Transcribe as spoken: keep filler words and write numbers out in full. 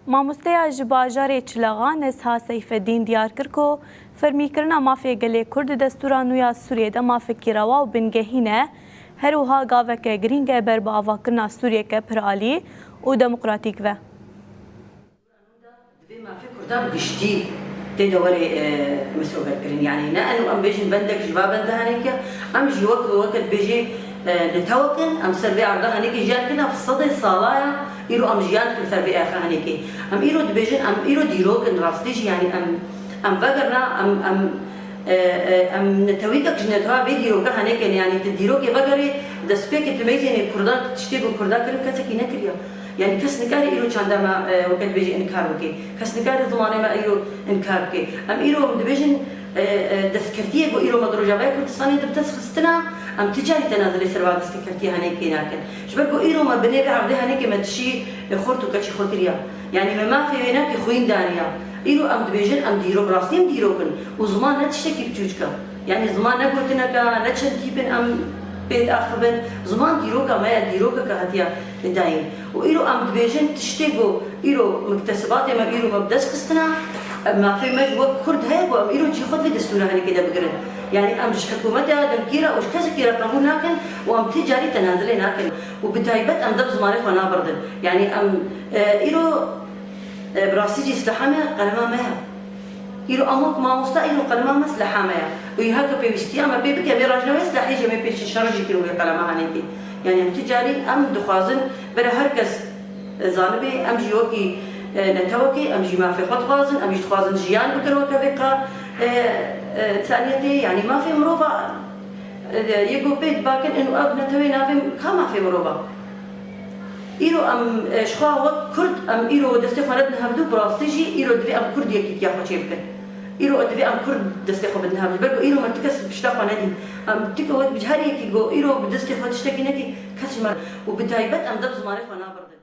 Mamosteya ji bajarê Çilexan Nesha Seyfeddîn diyar kir ku fermîkirina mafê gelê Kurd di destûra nû ya Sûriyê de mafekî rewa û bingehîn e, her wiha gaveke girîng e ber bi avakirina Sûriyeke piralî û demokratîk ve. Divê mafê Kurda bi giştî tê de were, e, misogerkirin. Yanî ne em, em bêjin bendek ji va benda henekê, em jî wek, weke dibêjê, e, netewek in, em ser vê erda henekê jiyan kirine, bi sedê sala ya, îro em jiyan dikin ser vê erda henekê. Em îro dibêjin, em îro dîrok in, rastî jî, yanî em, em vegerna, em, em, e, e, em netewîkek ji netewa vê dîroka henekê ne, yanî tu dîrokê vegerê, destpêkê tu mêzênê Kurda, tiştê ku Kurda kirin, kesekî nekiriya. Yanî kes nikare îro çanda me, e, weke dibêje, inkar bike. Kes nikare zimanê me îro inkar bike. Em îro em dibêjin, e, e, destkeftiyê ku îro me di Rojavaya Kurdistanê de bi dest xistina, em ti carî tenazilê ser va destkeftiyê henekê nakin. Ji ber ku îro me binê vê erdê henekê me dişî, e, xort û keçî xwe kiriya. Yanî me mafê wê nekê xwîn daniya. Îro em dibêjin, em dîrok, rastî em dîrok in. Û ziman ne tiştekî biçûçik e. Yanî ziman ne gotineke, ne çend tîpin em pê diaxivin. Ziman dîroka me ye, dîrokeke hatiye dayîn. Û îro em dibêjin tiştê ku îro miktesibatê me îro me bi dest xistine, mafê me ji wek Kurd heye ku em îro cî xwe di vê destûra henekê de bigirin. Yanî em ji hikûmetê re, demkî re û ji kesekî re qebûl nakin û em ti carî tenazilê nakin. Û bi taybet em dê bi zimanê xwe nabirdin. Yanî em, e, îro E, bi rastî jî silaha me qelema me ye. Îro em wek mamoste, îro qelema me silaha me ye. Û îha ku pêwîstiya me pê bike, vê rajnameyê silahê jî em ê pêşî şer jî kirin wê qelema henekê. Yanî em ti carî em dixwazin bere her kes, e, zanibe, em jî wekî, e, netewekê, em jî mafê xwe dixwazin, em jî dixwazin jiyan bikin weke vê qa, e, e, însaniyetê, yanî mafê mirova, e, yê ku pê dibakin, û ev netewê navê ka mafê mirova. Îro em, e, ji xwe wek Kurd, em îro destê xwe nedin hevdû, bi rastî jî îro divê em Kurd yekîtiya xwe çêbikin. Îro divê em Kurd destê xwe bidin hevdû. Ber ku îro me ti kes pişta xwe nedî. Em ti ku wek ji her yekî ku îro bi destê xwe tiştekî nekî, kes ji me re. Û bi taybet em dê bi zimanê xwe nabirdin.